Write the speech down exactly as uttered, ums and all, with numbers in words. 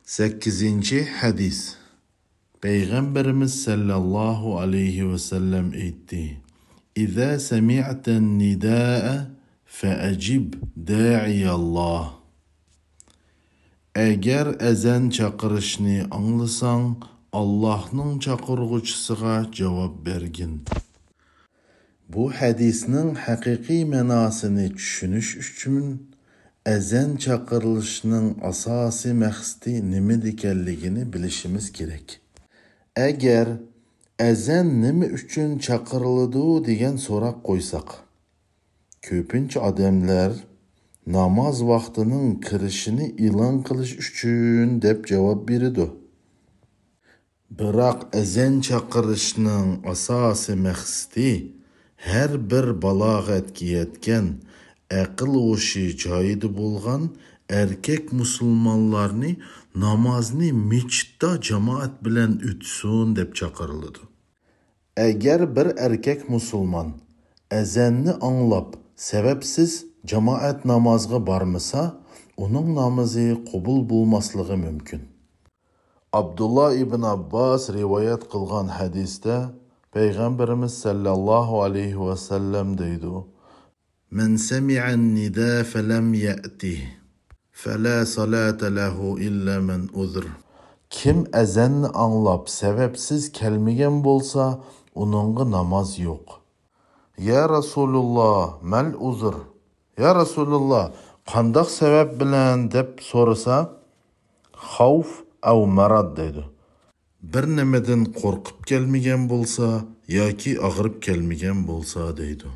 سەككىزىنچى ھەدىس. پەيغەمبىرىمىز سەللەللاھۇ ئەلەيھى ۋەسەللەم ئېيتتى: «إذا سمعت النداء فأجب داعي الله». ئەگەر ئەزان چاقىرىشنى ئاڭلىساڭ، ئاللاھنىڭ چاقىرغۇچىسىغا جاۋاب بەرگىن. بۇ ھەدىسنىڭ ھەقىقىي مەناسىنى چۈشىنىش ئۈچۈن، ئەزان چاقىرىلىشنىڭ ئاساسىي مەقسىتى نېمىدىكەنلىكىنى بىلىشىمىز كېرەك. ئەگەر «ئەزان نېمە ئۈچۈن چاقىرىلىدۇ؟» دېگەن سوراق قويساق، كۆپىنچە ئادەملەر «ناماز ۋاقتىنىڭ كىرىشىنى ئېلان قىلىش ئۈچۈن» دەپ جاۋاب بېرىدۇ. بىراق ئەزان چاقىرىشنىڭ ئاساسىي مەقسىتى ھەر بىر بالاغەتكە يەتكەن، ئەقىل ھوشى جايىدا بولغان ئەركەك مۇسۇلمانلارنى نامازنى مېچىتتا جامائەت بىلەن ئۆتسۇن دەپ چاقىرىلىدۇ. ئەگەر بىر ئەركەك مۇسۇلمان ئەزاننى ئاڭلاپ، سەۋەبسىز جامائەت نامازغا بارمىسا، ئۇنىڭ نامىزى قوبۇل بولماسلىقى مۇمكىن. ئابدۇللا ئىبن ئابباس رىۋايەت قىلغان ھەدىستە پەيغەمبىرىمىز سەللەللاھۇ ئەلەيھى ۋەسەللەم دەيدۇ: «من سمع النداء فلم يأته فلا صلاة له إلا من عذر». كىم ئەزاننى ئاڭلاپ سەۋەبسىز كەلمىگەن بولسا، ئۇنىڭغا ناماز يوق. «يا رسول الله، ما العذر؟ يا رسول الله، قانداق سەۋەب بىلەن؟» دەپ سورىسا، «خوف أو مرض» دەيدۇ. بىر نېمىدىن قورقۇپ كەلمىگەن بولسا ياكى ئاغرىپ كەلمىگەن بولسا دەيدۇ.